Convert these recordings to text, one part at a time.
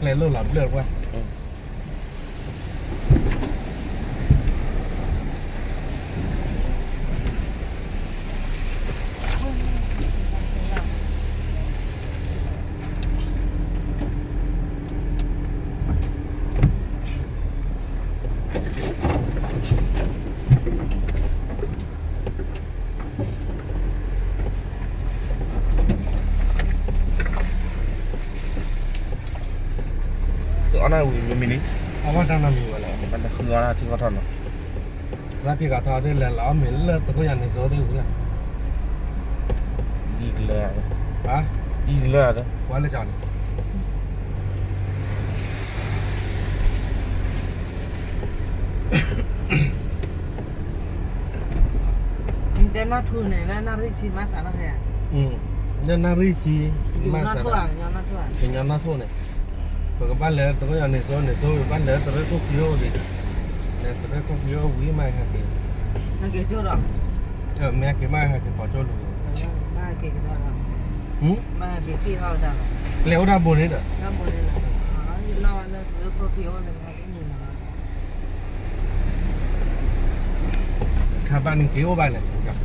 ကျဲလိၣ်လီၤဘျၢၣ်ပှၢ် တအီၣ်နၢ်ဝံၤမ့မ့ၢ်လံ, အဝဲတၢ်နီတမံၤဝဲလဲၣ်, ဘၣ်လဲၤဃုအီၣ်တၢ်ထံကီၢ်ထီၣ်နီၤ, တၢ်ထံကီၢ်ထီၣ်သ့ၣ်လဲၤလီၤအီၣ်မ့ၤလၢတကိးယၤန့ၣ်စိသ့ၣ်ဝံၤလီၤ, ယံၤကလၢာ်, ယံၤကလၢာ်, ပှၤလၢကီးန့ၣ် တဲနၢ်ထူန့ၣ် လၢနၣ်ရံၣ်ဆံမးစးထီၣ်ဟဲ, လၢနၣ်ရံၣ်ဆံ, မးစးထီၣ်, ကညီနၢ်ထူန့ၣ်, ပကဘၣ်လဲၤတရၢၣ်န့ၣ်စိန့ၣ်စိ ဘၣ်လဲၤတရၢၣ်ခိၣ်ဖံအိၣ်ဒံး, လဲၤတရၢၣ်ခိၣ်ဖံအိၣ်ဝံၤမးဟဲက့ၤ, ဟဲက့ၤကၠိဒီး, မ့ၢ်ဟဲက့ၤမးဟဲက့ၤပိာ်ကၠိလိၤ, မ့ၢ်ဟဲက့ၤကဒါဒီး, မ့ၢ်ဟဲက့ၤက့ၤထီၣ်ကဒါဒီး, ကျဲအိၣ်တၢ်ဘိန့ၣ်ဒီး, တၢ်ဘိန့ၣ်လီၤ, လီၤလၢတရၢၣ်ခိၣ်ဖံအိၣ်န့ၣ် ခါဘၣ်နက့ၤအိၣ်ဘၣ်လဲၣ်,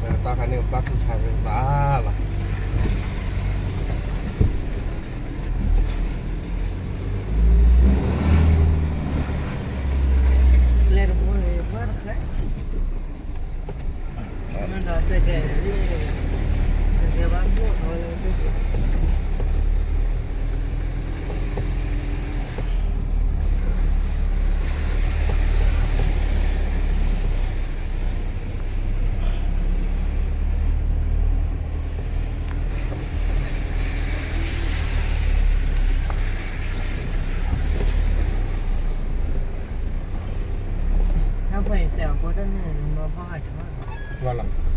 တၢ်ခါန့ၣ်ဘၣ်ထူၣ်ဆါရၢဘၣ်လီၤ, လဲၤတဘိန့ၣ်ဘၣ်တခါ တၢ်ဖဲအံၤစဲးအဖိတန့ၣ် မ့ၢ်ဖီၣ်ဟးဆၢ, ဘၣ်လီၤ,